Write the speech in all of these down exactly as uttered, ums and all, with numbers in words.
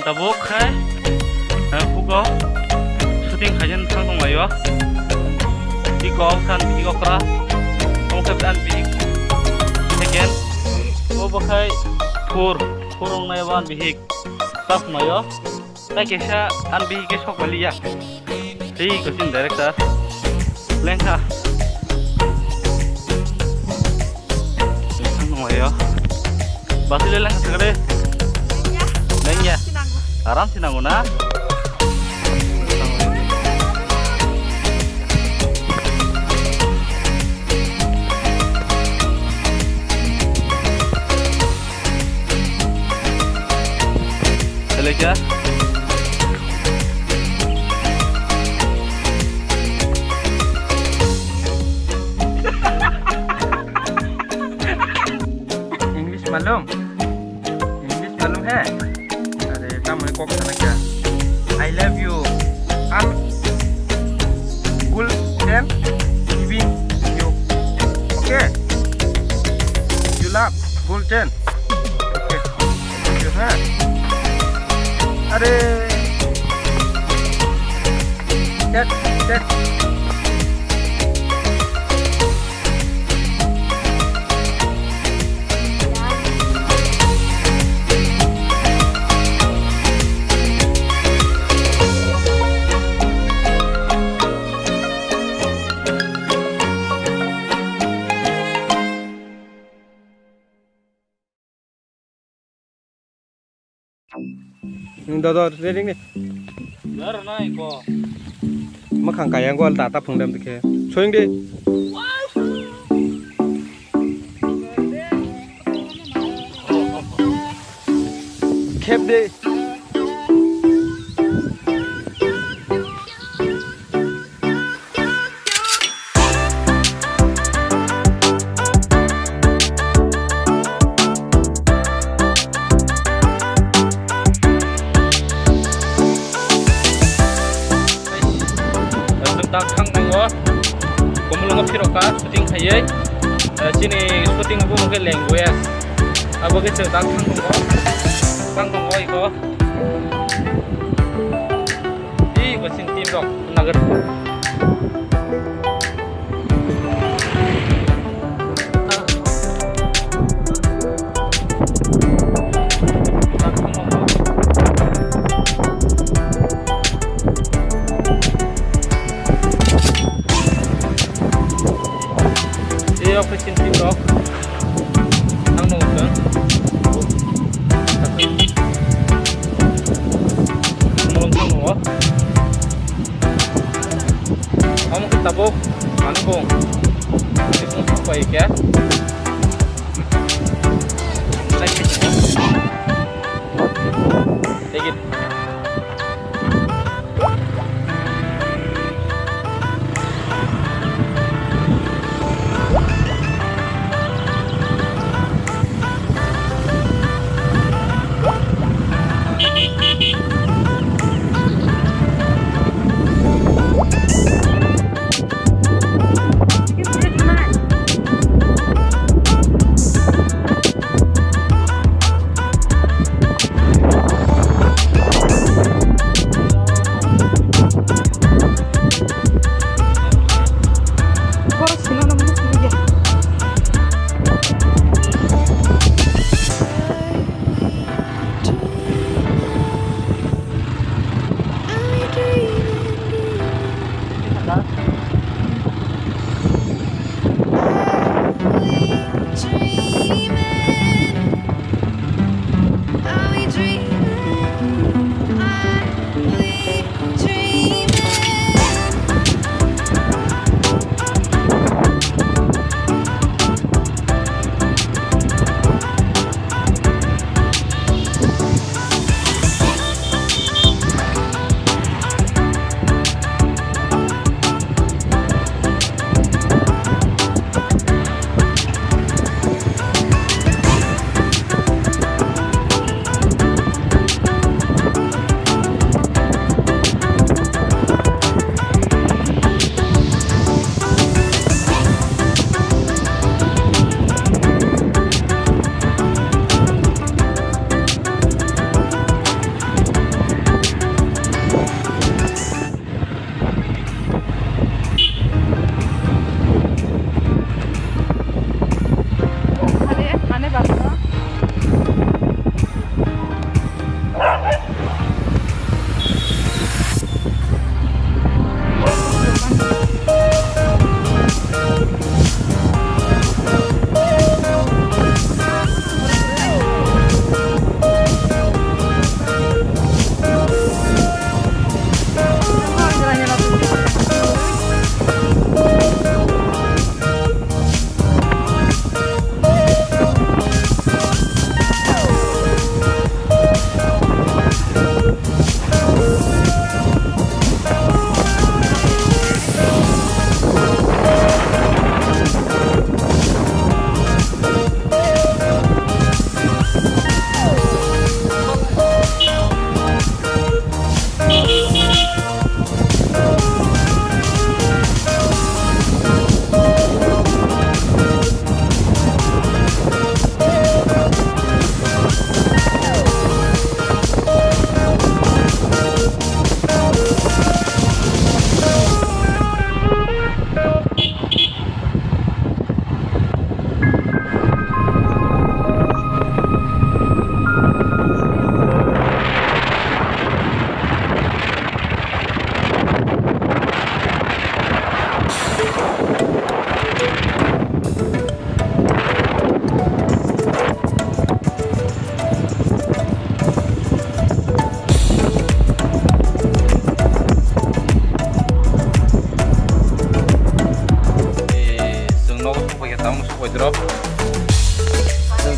Tabuk khai, eh, hugo shooting khaina thang tong laio. Biko khan bihik okra, tong khe an bihik second. O bo khai four, four ong nai ban bihik. Tap mayo. Tai kesa an bihik ke sok bali ya. Tei coaching director. Lengkha. Lengkha nung laio. Basile lengkha sakade. Lengya. Lengya. Aram sinango na. Hello, kya? English malum? English malum hai? Are, tamoni kok sana kya? I love you. Am golden giving you. Okay? You love golden. Okay. Thank you, ha? Are. Tet, tet. Dodo, ready ni? Dar nai ko. Makhang kaya gol data phungdam dikhe. Soying di. Khep de. Dak thang tongo, Komolongo phirokha shooting khaiwi, chini shooting bo hwnkhe language. Abo khe chwng dak thang tongo, thang tongo iko. Ih, bo chini team rok nugget. Tei o khe chini team rok. Ang nugwi kha. Molong thang nungo. Omo khe tabuk manwi bung. Tei bung thang pai khe. Take it.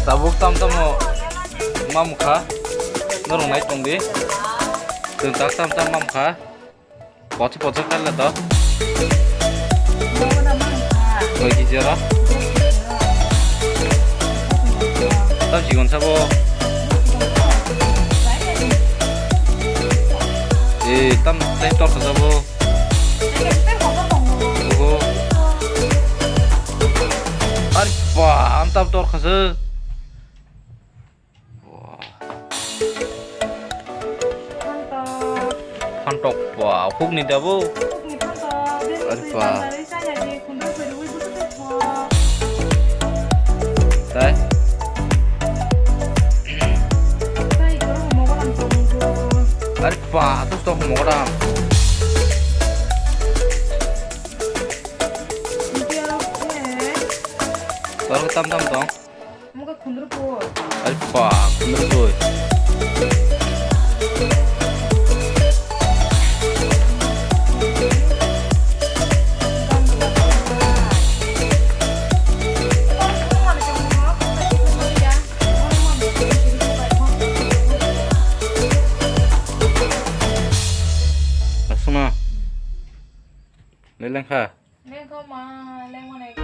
Tabuk tam tamo mamkha. Norok nai tong di. Chwng tak tam tam mamkha. Pochok pochok kala to. Koi kiji oro? Tam chikon sabo. Eh, tam tei tor kha sabo. Oho. Ari ba, am tam tor kha se. Wah. Phantok. Phantok, wah, hukni dabo. Hukni phantok. Ari pa. Tei? Tei, oro mogolam tongo. Ari pa, atus tok mogolam. Toro tam tam tong. Muka khundru po. Ai pa, khundru po. Asuna. Leleng kha. Lengkho ma, lengmani.